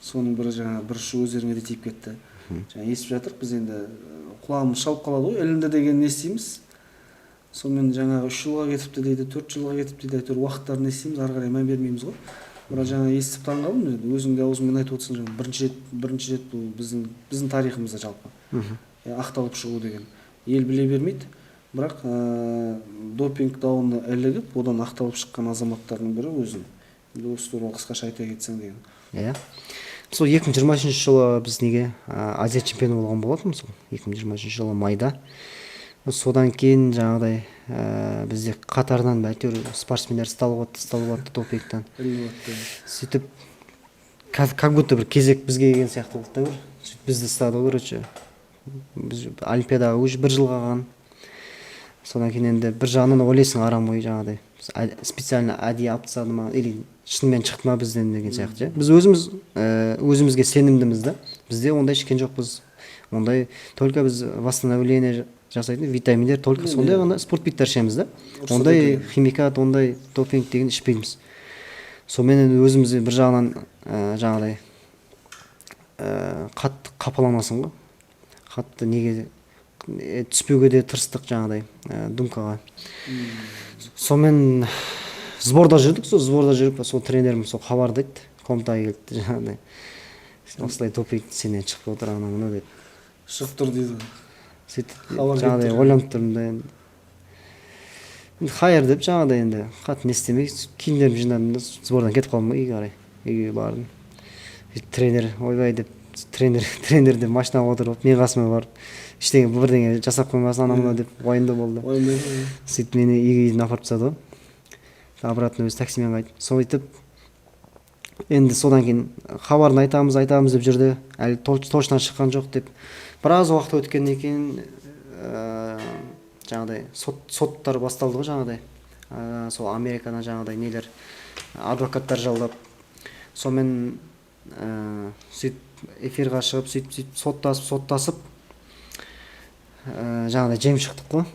Соның бірі жаңа бір ұшы өздеріңе де тиіп кетті. Жаңа естіп жатырық біз енді, құлағымыз шалып қалады ғой, ілінді деген не естиміз. Сонымен жаңағы 3 жылға кетіпті дейді, 4 жылға кетіпті дейді, әйтеуір уақыттарын естиміз, ары қарай мән бермейміз ғой. Бірақ жаңа естіп таң қалдым, енді өзің де аузыңмен айтып отырсың, жаңа бірінші рет бұл біздің тарихымызда жалпы. Ақталып шығу деген ел біле бермейді, бірақ допинг дауына ілігіп, одан ақталып шыққан азаматтардың бірі өзің. Енді осы туралы қысқаша айта кетсең деген. Иә. Сол 2023 жылы біз неге, Азия чемпионы болған болатынбыз сол 2023 жылы майда. Содан кейін жаңағыдай, бізде қатарынан әйтеуір спортсмендер ұсталып жатты, ұсталып жатты допингтан. Ілініп жатты. Сөйтіп как будто бір кезек бізге келген сияқты болды да бір. Сөйтіп бізді ұстады ғой, короче. Біз олимпиадаға уже бір жыл қалған. Содан кейін енді бір жағынан ойлайсың, арам ой жаңағыдай. Біз специально әдейі алып тастады ма, или шынымен шықты ма бізден деген сияқты ше. Біз өзімізге сенімдіміз да. Бізде ондай ішкен жоқпыз. Ондай только біз восстановление жасайтын витаминдер, только сондай ғана спортпиттер ішеміз да. Рұқсат Ондай етілген. химикат, ондай допинг деген ішпейміз. Сонымен енді өзіміз бір жағынан, жаңағыдай, қатты қапаланасың ғой. Қатты неге түспеуге де тырыстық жаңағыдай, думкаға. Сонымен сборда жүрдік, сол сборда жүріп, сол тренерім сол хабарды айтты, комнатаға келді жаңағыдай. Осылай допинг сенен шығып отыр, анау мынау деп. Шығып тұр дейді. Сөйтіп Хабар келіп жаңағыдай тұр. ойланып тұрмын да енді. Енді хайыр деп жаңағыдай енді қатты не істемей, киімдерімді жинадым да сбордан кетіп қалдым ғой үйге қарай. Үйге бардым. Сөйтіп тренер ойбай деп, тренер деп машинаға отырып алып, мен қасыма барып, ештеңе бірдеңе жасап қоймасын анау мынау деп уайымда болды. Уайымдайды. Сөйтіп мені үйге дейін апарып тастады ғой. Обратно өзі таксимен қайтып. Сөйтіп енді содан кейін хабарын айтамыз, айтамыз деп жүрді. Әлі точно шыққан жоқ деп. Біраз уақыт өткеннен кейін, жаңағыдай соттар басталды ғой жаңағыдай. Сол Америкадан жаңағыдай нелер, адвокаттар жалдап. Сонымен, сөйтіп эфирға шығып, сөйтіп, сөйтіп соттасып, соттасып, жаңағыдай жеңіп шықтық қой.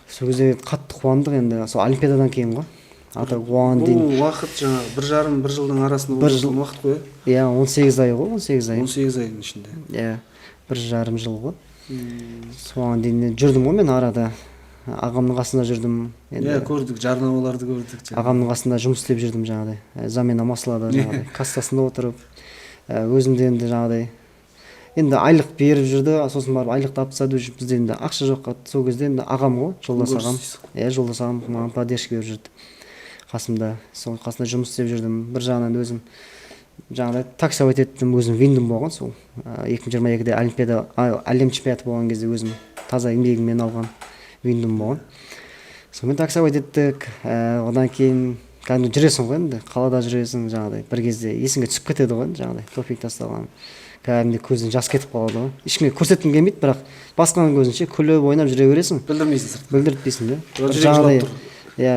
Сол кезде қатты қуандық енді, сол олимпиададан кейін ғой. Ата оған дейін Бұл уақыт жаңағы 1,5, бір жылдың арасында Бір болып жыл. жатқан уақыт қой, иә? Иә, 18 ай ғой, 18 ай. 18 айдың ішінде. Иә, 1,5 жыл ғой. Соған дейін жүрдім ғой мен арада. Ағамның қасында жүрдім. Енді Иә, көрдік, жарнамаларды көрдік жаңағы. Ағамның қасында жұмыс істеп жүрдім жаңағыдай. Замена маслада жаңағыдай кассасында отырып, өзім де енді жаңағыдай енді айлық беріп жүрді, сосын барып айлықты алып тастады, уже бізде енді ақша жоқ қатты. Сол кезде енді ағам ғой, жолдас ағам. Иә, жолдас ағам маған поддержка беріп жүрді. Қасымда, сол қасында жұмыс істеп жүрдім. Бір жағынан өзім жаңағыдай таксовать еттім, өзім виндом болған сол. 2022-де олимпиада, әлем чемпионаты болған кезде өзім таза еңбегіммен алған виндом болған. Сонымен таксовать еттік. Одан кейін кәдімгі жүресің ғой енді, қалада жүресің жаңағыдай. Бір кезде есіңе түсіп кетеді ғой енді жаңағыдай допинг тасталған. Кәдімгідей көзден жас кетіп қалады ғой. Ешкімге көрсеткім келмейді, бірақ басқаның көзінше күліп ойнап жүре бересің. Білдірмейсің сыртқа. Білдіртпейсің да. Бірақ жүрек Жаңағыдай, жылап тұр. иә,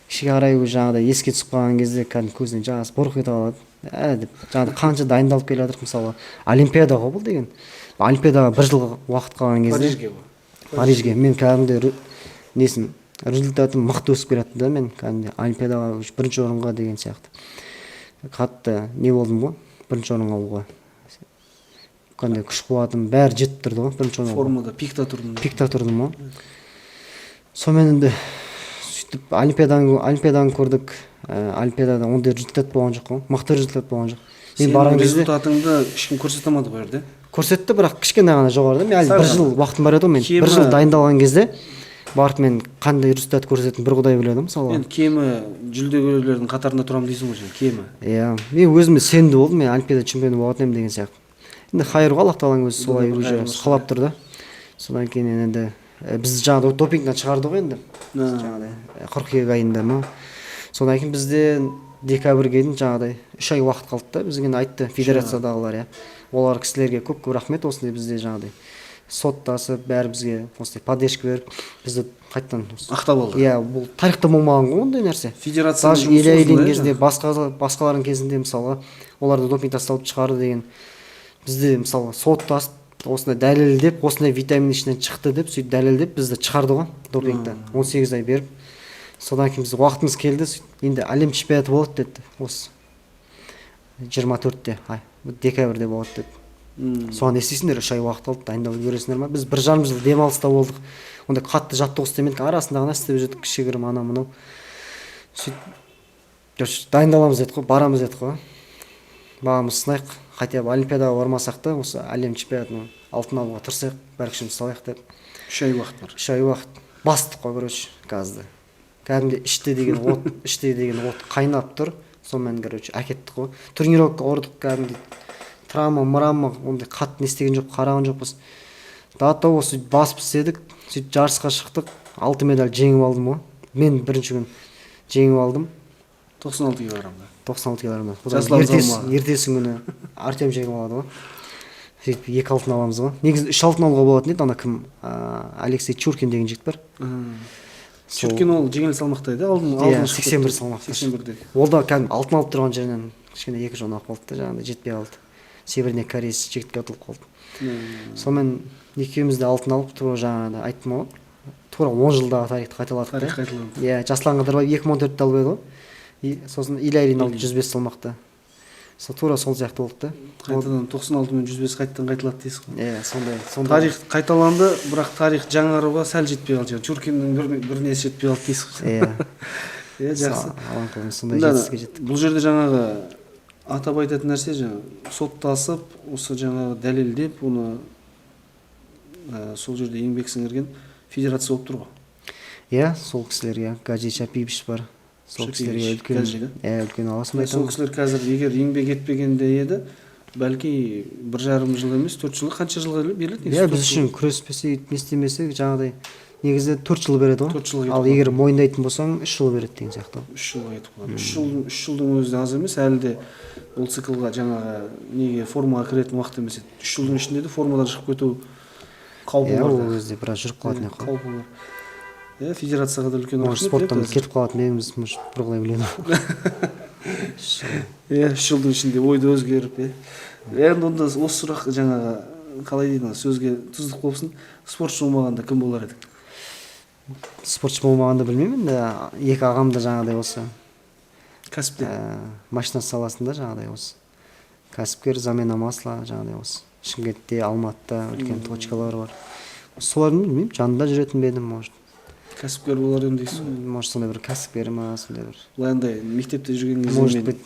кешке қарай уже жаңағыдай еске түсіп қалған кезде кәдімгі көзінен жас бұрқ ете қалады. Ә деп жаңағыдай қанша дайындалып келе жатырмық, мысалы, олимпиада ғой бұл деген. Олимпиадаға бір жыл уақыт қалған кезде Парижге ғой. Парижге мен кәдімгідей несін, результатым мықты өсіп келе жатты да, мен кәдімгідей олимпиадаға уже бірінші орынға деген сияқты. Қатты не болдым ғой, бірінші орын алуға. Қандай күш қуатым бәрі жетіп тұрды ғой бірінші орын алуға. Формада пикта тұрдың. Пикта тұрдым ғой. Сонымен енді сөйтіп олимпиаданы көрдік. Олимпиадада ондай результат болған жоқ қой, мықты результат болған жоқ. Мен Сенің барған кезде результатыңды ешкім көрсете алмады ғой жерде. Көрсетті, бірақ кішкене ғана жоғары да. Мен әлі Сәл бір ғана. жыл уақытым бар еді ғой мен. Кемі Бір жыл дайындалған кезде барып мен қандай результат көрсететінін бір құдай біледі мысалға. Енді кемі жүлдегерлердің қатарында тұрамын дейсің ғой жаңа, кемі. Иә, мен өзіме сенімді болдым, мен олимпиада чемпионы болатын едім деген сияқты. Енді хайыр ғой, Аллах тағаланың өзі солай уже қалап тұр да. Содан кейін енді бізді жаңағыдай допингтен шығарды ғой енді жаңағыдай қыркүйек айында ма. Содан кейін бізде декабрьге дейін жаңағыдай 3 ай уақыт қалды да. Бізге айтты федерациядағылар, иә, олар кісілерге көп көп рахмет. Осындай бізде жаңағыдай соттасып, бәрі бізге осындай поддержка беріп, бізді қайтадан ақтап алды. Иә, бұл тарихта болмаған ғой ондай нәрсе. Федерацияның даже жұмысы Илья осындай, Ильин кезінде, басқалардың кезінде, мысалға, оларды допинг тасталып шығарды деген. Бізде, мысалы, соттасып, осындай дәлелдеп, осындай витамин ішінен шықты деп, сөйтіп дәлелдеп, бізді шығарды ғой допингтен, 18 ай беріп. Содан кейін біз уақытымыз келді, сөйтіп енді әлем чемпионаты болады деді, осы 24-те, декабрьде болады деді. Соған не істейсіңдер, 3 ай уақыт қалды, дайындалып үлгересіңдер ма? Біз 1,5 жыл демалыста болдық, ондай қатты жаттығу істемедік, арасында ғана істеп жүрдік, кішігірім анау мынау. Сөйтіп, короче, дайындаламыз дедік қой, барамыз дедік қой, бағымызды сынайық, хотя бы олимпиадаға бармасақ та, осы әлем чемпионатының алтын алуға тырысайық, бар күшімізді салайық деп. 3 ай уақыт бар. 3 ай уақыт, бастық қой, короче, газды. Кәдімгідей іште деген от, іште деген от қайнап тұр. Сонымен, короче, әкеттік қой, тренировка ұрдық, кәдімгідей травма мрама ондай қатты не істеген жоқ, қараған жоқпыз. До того сөйтіп басып істедік. Сөйтіп жарысқа шықтық, алтын медаль жеңіп алдым ғой мен, бірінші күн жеңіп алдым. 96 килограммда. 96 килограммда. Жасұлан салмағы. Ертесі күні Артем жеңіп алады ғой. Сөйтіп екі алтын аламыз ғой. Негізі үш алтын алуға болатын еді. Ана кім, Алексей Чуркин деген жігіт бар. Чуркин ол жеңіл салмақта еді, алдын Иә, алдын шығып 81 кетті. салмақта. 81-де. Ол да кәдімгі алтын алып тұрған жерінен кішкене екі жон алып қалды да, жаңағыдай жетпей қалды, северный кореец жігітке ұтылып қалды. Сонымен екеуміз де алтын алып, тура жаңағыдай айттым ғой, тура 10 жылдағы тарихты қайталадық та. Тарих қайталанды. Иә, Жасұлан Қыдырбаев 2014-те алып еді ғой, и сосын Илья Ильин алды 105 салмақта. Сол тура сол сияқты болды да. Қайтадан 96 мен 105 қайтадан қайталады дейсіз ғой. Иә, сондай. Тарих қайталанды, бірақ тарих жаңаруға сәл жетпей қалды. Жаңа Чуркиннің бір несі жетпей қалды дейсіз ғой. Иә. Иә, жақсы. Алланың қолымен сондай Енді жетістікке жеттік. Бұл жерде жаңағы атап айтатын нәрсе, жаңағы соттасып, осы жаңағы дәлелдеп, оны сол жерде еңбек сіңірген федерация болып тұр ғой. Иә, сол кісілерге, Гаджи Шапиевич бар, сол кісілерге Шапиевич, үлкен Гаджи, да? Иә, үлкен алғысымды Сол айтамын. кісілер қазір егер еңбек етпегенде еді, бәлки 1,5 жыл емес, 4 жыл, қанша жылға беріледі негізі? Иә, біз 4 жыл. үшін күреспесе, не істемесе, жаңағыдай негізі 4 жыл береді ғой. 4 жылға кетіп Ал қалады. егер мойындайтын болсаң, 3 жыл береді деген сияқты. 3 жылға кетіп қалады. 3 жылдың өзі де аз емес, әлі де ол циклға, жаңағы неге, формаға кіретін уақыт емес еді. 3 жылдың ішінде де формадан шығып кету қаупі Иә, бар ол да. кезде біраз жүріп қалатын еді ғой. Қаупі бар. Иә, федерацияға да үлкен Может, рахмет, спорттан иә, қазір. кетіп қалатын едіміз, может, бір құдай біледі. Иә, 3 жылдың ішінде ойды өзгеріп, иә. Енді онда осы сұрақ жаңағы қалай дейді, ана сөзге тұздық болсын, спортшы болмағанда кім болар едің? Спортшы болмағанда білмеймін енді, екі ағам да жаңағыдай осы Кәсіпте. Машина саласында жаңағыдай осы кәсіпкер, замена масла, жаңағыдай осы Шымкентте, Алматыда үлкен точкалар бар. Солардың, білмеймін, жанында жүретін бе едім, может. Кәсіпкер болар едім дейсіз ғой. Может, сондай бір кәсіпкер ма, сондай бір. Былай андай мектепте жүрген кезде Может быть,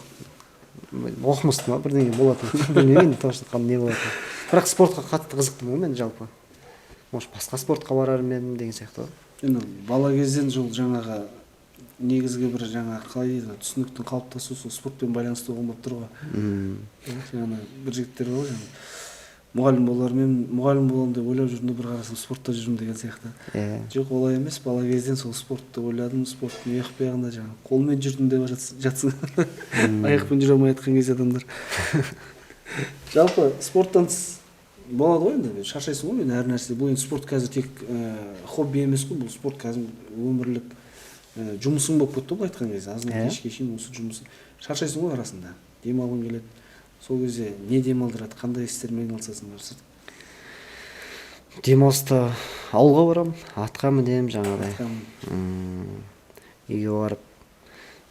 оқымысты ма, бірдеңе болатын, білмеймін енді точно не болатын. Бірақ спортқа қатты қызықтым ғой мен жалпы. Может, басқа спортқа барар ма едім деген сияқты ғой. Енді бала кезден жол жаңағы негізгі бір жаңағы қалай дейді, түсініктің қалыптасуы сол спортпен байланысты болған болып тұр ғой. Иә, жаңағы бір жігіттер бар ғой, жаңағы мұғалім болар мен мұғалім боламын деп ойлап жүрдім де, бір қарасам, спортта жүрмін деген сияқты. Жоқ, олай емес, бала кезден сол спортты ойладым, спорттың аяқ жағында жаңағы қолмен жүрдім деп жатсың. Аяқпен жүре алмай жатқан кезде адамдар. Жалпы спорттан тыс болады ғой енді, шаршайсың ғой енді әр нәрсе. Бұл енді спорт қазір тек хобби емес қой, бұл спорт қазір өмірлік жұмысың болып кетті ғой, былай айтқан кезде. Азаннан кешке шейін осы жұмыс. Шаршайсың ғой арасында, демалғың келеді. Сол кезде не демалдырады, қандай істермен айналысасың сырт? Демалыста ауылға барамын, атқа мінемін жаңағыдай. Атқа Үйге барып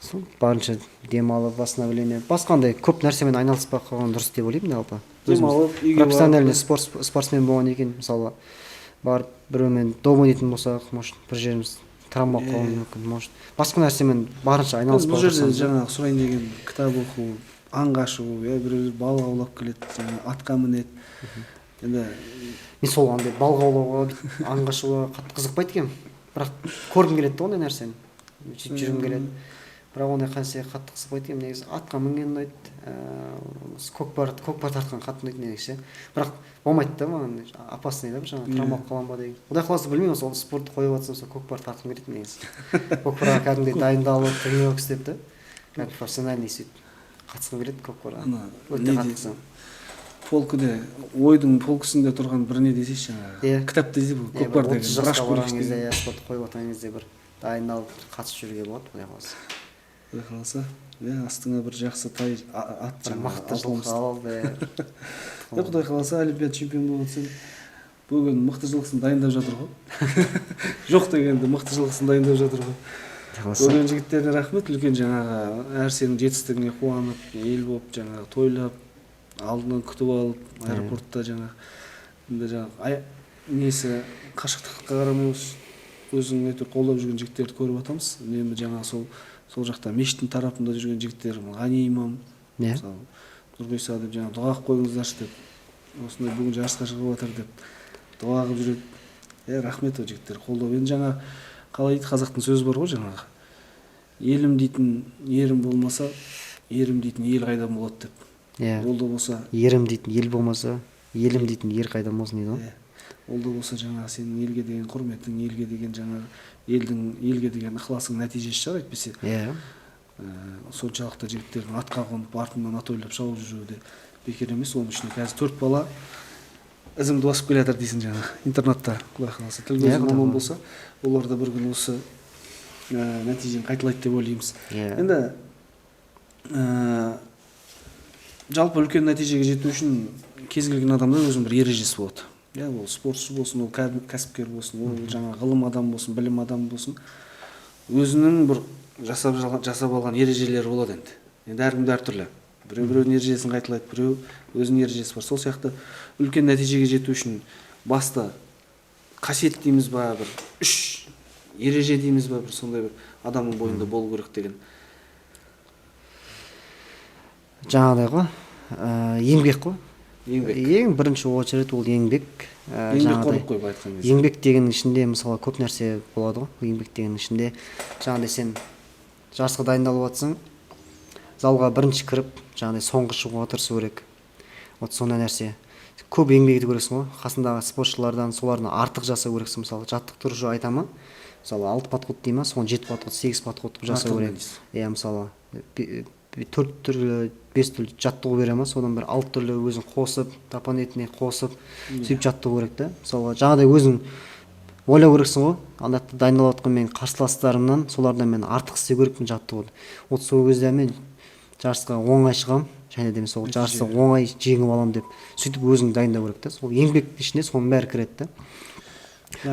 сол барынша демалып, восстановление. Басқа андай көп нәрсемен айналыспай қалған дұрыс деп ойлаймын жалпы. Өзіміз Демалып, үйге барып, профессиональный спортсмен болғаннан кейін, мысалы, барып біреумен доп ойнайтын болсақ, может, бір жеріміз травма болып қалуы мүмкін, может, басқа нәрсемен барынша айналыспай Бұл жерде отырсаңыз. жаңағы сұрайын деген, кітап оқу, аңға шығу, иә, біреулер балық аулап келеді, жаңағы атқа мінеді. Енді мен сол андай балық аулауға, аңға шығуға қатты қызықпайды екенмін, бірақ көргім келеді да ондай нәрсені, сөйтіп жүргім келеді. Бірақ ондай нәрсеге қатты қызықпайды екенмін негізі. Атқа мінген ұнайды, көкпар тартқан қатты ұнайды негізі ше. Бірақ болмайды да маған, опасный да, жаңағы травма алып қаламын ба деген. Құдай қаласа, білмеймін, сол спортты қойып жатсам, сол көкпар тартқым келеді негізі. Көкпарға кәдімгідей дайындалып, тренировка істеп та, кәдімгі профессиональный сөйтіп қатысқым келеді көкпарға. Ана Өте не қатты дейді? қызығамын. Полкіде, ойдың полкісінде тұрған бір не десейші жаңағы, Иә. кітап десе, бұл Иә, бір көкпар 30 деген жасқа браш барған кезде, деген. иә, спортты қойып отырған кезде бір дайындалып, қатысып жүруге болады, құдай қаласа. Құдай қаласа, иә, астыңа бір жақсы тай, ат, Бір жаңағы мықты Алпамыс. жылқы алып, иә. Иә, құдай қаласа, олимпиада чемпионы болып отырсаң, бүгін мықты жылқысын дайындап жатыр ғой, жоқ дегенде мықты жылқысын дайындап жатыр ғой. Құдай қаласа. Көрген жігіттеріне рахмет үлкен. Жаңағы әр сенің жетістігіңе қуанып, ел болып жаңағы тойлап, алдынан күтіп алып аэропортта, жаңағы енді жаңағы несі қашықтыққа қарамай өзің әйтеуір қолдап жүрген жігіттерді көріп жатамыз үнемі. Жаңағы сол жақта мешіттің тарапында жүрген жігіттер, Ғани имам, мысалы, Нұрғиса деп, жаңағы дұға қылып қойыңыздаршы деп, осындай бүгін жарысқа шығып жатыр деп дұға қылып жүреді. Иә, рахмет ол жігіттер қолдау. Енді жаңа қалай дейді, қазақтың сөзі бар ғой жаңағы: елім дейтін ерім болмаса, ерім дейтін ел қайдан болады деп. Ол да болса Ерім дейтін ел болмаса, елім дейтін ер қайдан болсын дейді ғой. Иә. Ол да болса жаңағы сенің елге деген құрметің, елге деген жаңағы елдің, елге деген ықыласың нәтижесі шығар, әйтпесе соншалықты жігіттердің атқа қонып, артынан ат ойлап шауып жүруі де бекер емес. Оның ішінде қазір төрт бала ізімді басып келе жатыр дейсің жаңағы интернатта. Құдай қаласа, тіл Иә, көзің Құдай аман қаласа. болса, олар да бір күні осы нәтижені қайталайды деп ойлаймыз. Енді жалпы үлкен нәтижеге жету үшін кез келген адамда өзінің бір ережесі болады, иә. Ол спортшы болсын, ол кәсіпкер болсын, ол жаңағы ғылым адам болсын, білім адам болсын, өзінің бір жасап алған ережелері болады. Енді әркімде әртүрлі: біреу біреудің ережесін қайталайды, біреу өзінің ережесі бар. Сол сияқты үлкен нәтижеге жету үшін басты қасиет дейміз ба, бір үш ереже дейміз ба, бір сондай бір адамның бойында болу керек деген. Жаңағыдай ғой, еңбек қой. Еңбек. Ең бірінші очередь ол еңбек. Еңбекқорлық қой, былай айтқан кезде. Еңбек дегеннің ішінде, мысалы, көп нәрсе болады ғой. Еңбек дегеннің ішінде жаңағыдай сен жарысқа дайындалып жатсаң, залға бірінші кіріп, жаңағыдай соңғы шығуға тырысу керек. Вот сондай нәрсе, көп еңбек ету керексің ғой. Қасындағы спортшылардан, солардан артық жасау керексің. Мысалы, жаттықтырушы айта ма, мысалы, алты подход дей ма, соны жеті подход, сегіз подход қылып жасау Артығымен керек. дейсіз. Иә, мысалы, төрт түрлі, бес түрлі жаттығу бере ма, содан бір алты түрлі өзің қосып, дополнительный қосып, сөйтіп жаттығу керек та. Мысалға, жаңағыдай өзің ойлау керексің ғой: ана жақта дайындалып жатқан менің қарсыластарымнан, солардан мен артық істеу керекпін жаттығуды. Вот сол кезде мен жарысқа оңай шығамын және де мен сол жарысты оңай жеңіп аламын деп, сөйтіп өзің дайындау керек та. Сол еңбектің ішіне соның бәрі кіреді да.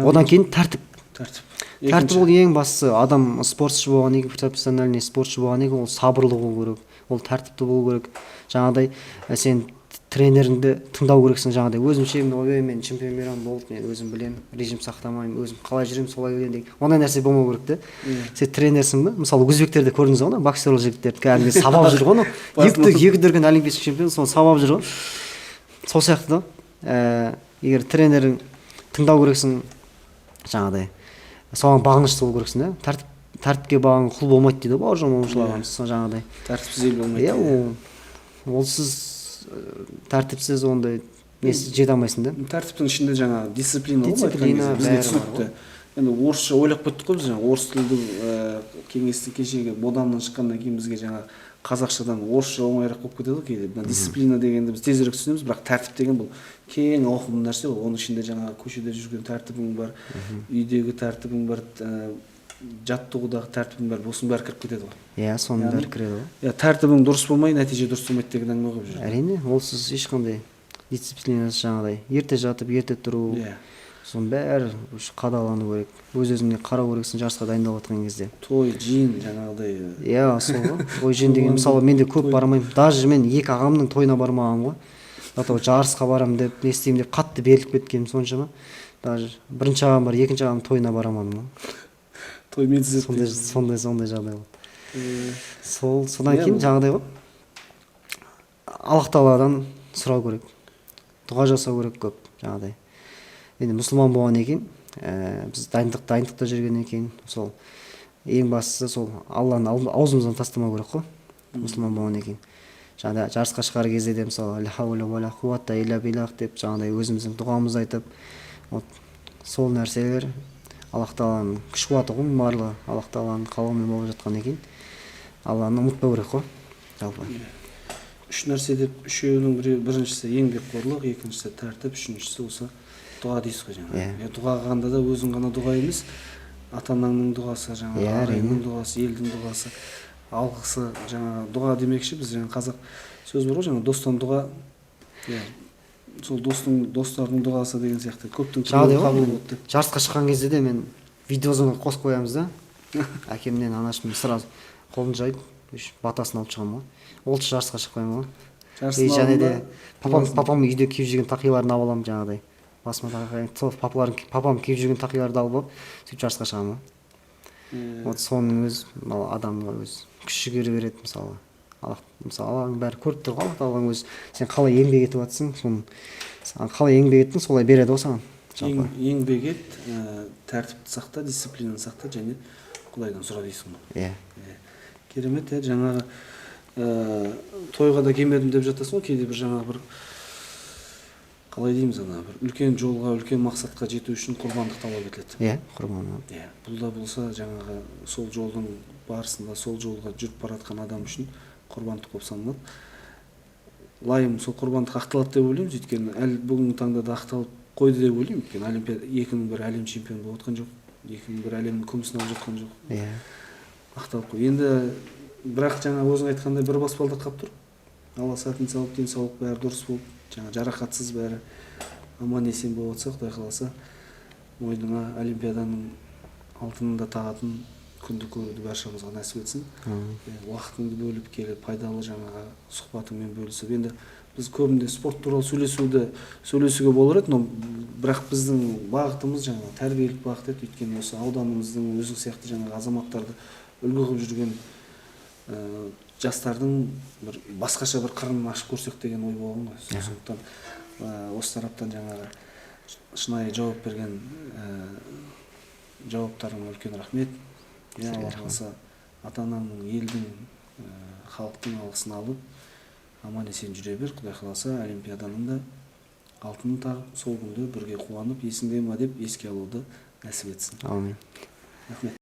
Одан кейін тәртіп. Тәртіп. Тәртіп ол ең бастысы. Адам спортшы болғаннан кейін, профессиональный спортшы болғаннан кейін, ол сабырлы болу керек, ол тәртіпті болу керек. Жаңағыдай сен тренеріңді тыңдау керексің. Жаңағыдай өзімше мен, ойбай, мен чемпион мейрам болды, мен өзім білемін, режим сақтамаймын, өзім қалай жүремін, солай келемін деген ондай нәрсе болмау керек та. Сен тренерсің ба? Мысалы, өзбектерді көрдіңіз ғой, ана боксер жігіттерді кәдімгі сабап жүр ғой анау. Екі дүркін олимпийский чемпион, соны сабап жүр ғой. Сол сияқты да, егер тренерің тыңдау керексің, жаңағыдай соған бағынышты болу керексің да. Тәртіпке бағынған құл болмайды дейді ғой Бауыржан Момышұлы ағамыз. Сол жаңағыдай. Тәртіпсіз ел болмайды. Иә, ол олсыз, тәртіпсіз ондай несі жете алмайсың да. Тәртіптің ішінде жаңағы дисциплина ғой, былай айтқан Дисциплина, кезде бізге бәрі бар. түсінікті. Енді орысша ойлап кеттік қой біз жаңағы орыс тілді, кеңестің кешегі боданнан шыққаннан кейін бізге жаңағы қазақшадан орысша оңайырақ болып кетеді ғой кейде. Мына дисциплина дегенді біз тезірек түсінеміз, бірақ тәртіп деген бұл кең ауқымды нәрсе ғой. Оның ішінде жаңағы көшеде жүрген тәртібің бар, үйдегі тәртібің бар, жаттығудағы тәртібің бар, осының бәрі кіріп кетеді ғой. Иә, соның бәрі кіреді ғой. Иә, тәртібің дұрыс болмай, нәтиже дұрыс болмайды деген әңгіме ғой бұл жерде. Әрине, олсыз ешқандай дисциплинасыз, жаңағыдай ерте жатып, ерте тұру, соның бәрі уже қадағалану керек. Өз өзіңе қарау керексің жарысқа дайындалып жатқан кезде. Той жиын жаңағыдай. Иә, сол ғой, той жиын деген. Мысалы, мен де көп бармаймын. Даже мен екі ағамның тойына бармағанмын ғой. До того жарысқа барамын деп, не істеймін деп қатты беріліп кеткенім соншама, даже бірінші ағам бар, екінші ағамның тойына бара алмадым ғой. Той менсіз. Сондай жағдай болды. Сол содан Иә, кейін бұл- жаңағыдай ғой, Аллах тағаладан сұрау керек, дұға жасау керек көп. Жаңағыдай енді мұсылман болғаннан кейін, біз дайындықта жүргеннен кейін сол Ең бастысы сол Алланы аузымыздан тастамау керек қой, мұсылман болғаннан кейін. Жаңағыдай жарысқа шығар кезде де, мысалы, «Ля хауля уа ля қуата илля биллах» деп, жаңағыдай өзіміздің дұғамызды айтып, вот сол нәрселер Аллах тағаланың күш қуаты ғой, барлығы Аллах тағаланың қалауымен болып жатқаннан кейін, Алланы ұмытпау керек қой жалпы. Үш нәрсе деп, үшеуінің біріншісі еңбекқорлық, екіншісі тәртіп, үшіншісі осы дұға дейсіз ғой жаңағы. Иә. Иә, дұға қылғанда да өзің ғана дұға емес, ата анаңның дұғасы, жаңағы Иә, әрине. ағайынның дұғасы, елдің дұғасы, алғысы. Жаңағы дұға демекші, біз жаңа қазақ сөз бар ғой, жаңағы достан дұға, иә, сол достың, достардың дұғасы деген сияқты, көптің Жаңағыдай тілеуі қабыл ғой, болды деп. Жарысқа шыққан кезде де мен видеозвонок қосып қоямыз да, әкемнен, анашымнан сразу қолын жайып, үш батасын алып шығамын ғой, ол жарысқа шықпаймын ғой. Жарыстың И және де алдында папам дұғасын. Папам үйде киіп жүрген тақияларын алып аламын, жаңағыдай басыма тақия, сол папаларым, папам киіп жүрген тақияларды алып алып, сөйтіп жарысқа шығамын ғой. Вот соның өзі мына адамға өз күш жігер береді. Мысалы, Аллах, мысалы, Алланың бәрі көріп тұр ғой, Алла тағаланың өзі сен қалай еңбек етіп жатырсың, соны саған, қалай еңбек еттің, солай береді ғой саған жалпы. Еңбек ет, тәртіпті сақта, дисциплинаны сақта және Құдайдан сұра дейсің ғой. Иә. Иә. Керемет, иә. Жаңағы тойға да келмедім деп жатасың ғой. Кейде бір жаңағы бір, қалай дейміз, ана бір үлкен жолға, үлкен мақсатқа жету үшін құрбандық талап етіледі. Иә, құрбан. Иә, бұл да болса жаңағы сол жолдың барысында, сол жолға жүріп бара жатқан адам үшін құрбандық болып саналады. Лайым сол құрбандық ақталады деп ойлаймыз, өйткені әлі бүгінгі таңда да ақталып қойды деп ойлаймын, өйткені олимпиада екінің бірі әлем чемпионы болып жатқан жоқ, екінің бірі әлемнің күмісін алып жатқан жоқ. Ақталып қой енді. Бірақ жаңа өзің айтқандай, бір баспалдақ қалып тұр. Алла сәтін салып, денсаулық бәрі дұрыс болып, жаңа жарақатсыз, бәрі аман есен болып жатса, Құдай қаласа, мойныңа олимпиаданың алтынын да тағатын күнді көруді баршамызға нәсіп етсін. Амин. Уақытыңды бөліп келіп, пайдалы жаңағы сұхбатыңмен бөлісіп, енді біз көбінде спорт туралы сөйлесуге болар еді, но бірақ біздің бағытымыз жаңағы тәрбиелік бағыт еді, өйткені осы ауданымыздың өзің сияқты жаңағы азаматтарды үлгі қылып жүрген жастардың бір басқаша бір қырын ашып көрсек деген ой болған ғой. Сондықтан осы тараптан жаңағы шынайы жауап берген жауаптарыңа үлкен рахмет. Иә, Сізге Алла рахмет. қаласа, ата анаңның, елдің, халықтың алғысын алып, аман есен жүре бер. Құдай қаласа, олимпиаданың да алтынын тағып, сол күнді бірге қуанып, есіңде ма деп еске алуды нәсіп етсін. Әумин. Рахмет.